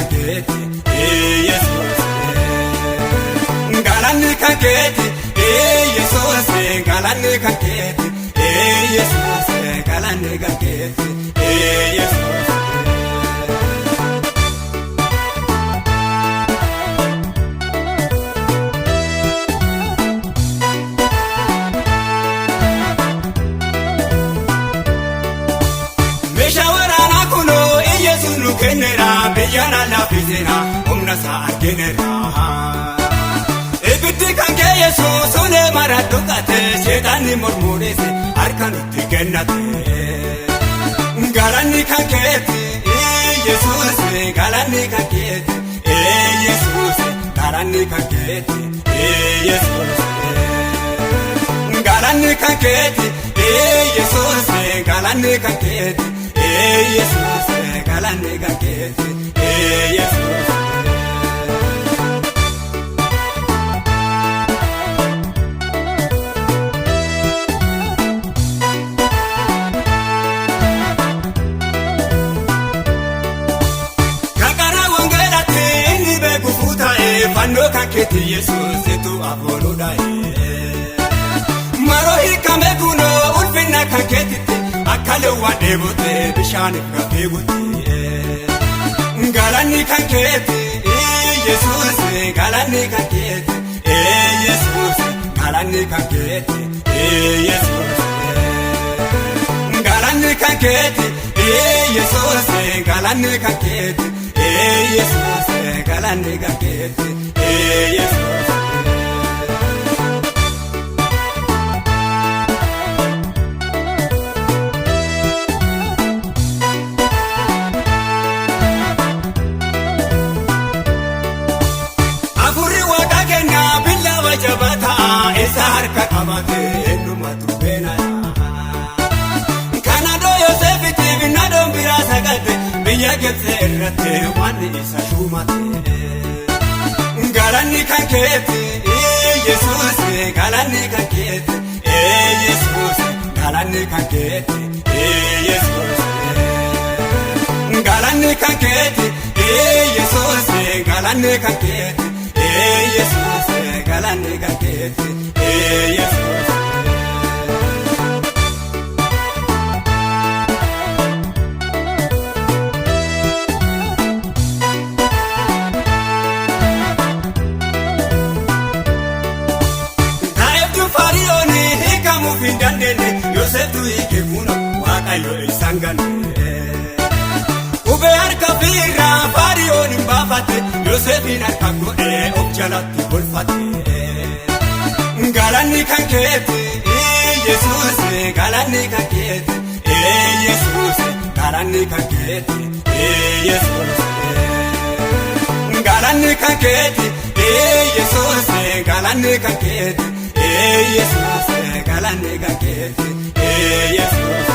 kan keeti Yesuus. Galanni kan keeti Yesuus, galanni kan keeti Yesuus, galanni kan keeti Yesuus. Meeshaa waraanaa kunoo Yesuus nu kenneera, biyya laaffisera, humna isaa argineera. Ibiddi kan kee Yesuus ulee mara dhukkate, seexanni mormuudheese harka nutti kennate. Galanni kan keeti Yesuus, galanni kan keeti Yesuus, galanni kan keeti Yesuus. Galanni kan keeti Yesuus, galanni kan keeti Yesuus, galanni kan keeti Yesuus. Kakara wangeelatti inni beeku fuuta'ee, fannoo kan keeti Yesuus situ afooluu dha'ee. Maroo hiikame kunoo ulfinna kan keetitti, akka leewwan dheebotee bishaaniif gafee guutee. Galanni kan keeti Yesuus, galanni kan keeti Yesuus, galanni kan keeti Yesuus. Galanni kan keeti Yesuus, galanni kan keeti Yesuus, galanni kan keeti Yesuus. Afurri waaqa kennaa billawa jabataa, isa harka qabate eenyumatu beena. Kanadoo Yoseefitiif nadoon biraa sagalte, biyya Gibxi irratti waan isa shuumate. Galanni kan keeti Yesuus, galanni kan keeti Yesuus, galanni kan keeti Yesuus. Galanni kan keeti Yesuus, galanni kan keeti Yesuus, galanni kan keeti Yesuus. Taa'eeftuu Fariyoonii hiikamuuf hin dandeenye, Yoseeftu hiike kunoo Waaqayyo isaan ganne. Qubee harka fiirraa Fariyoon hin baafate, Yoseefiin harka godhee of jalatti golfate. Galanni kan keeti Yesuus, galanni kan keeti Yesuus, galanni kan keeti Yesuus. Galanni kan keeti Yesuus, galanni kan keeti Yesuus, galanni kan keeti Yesuus.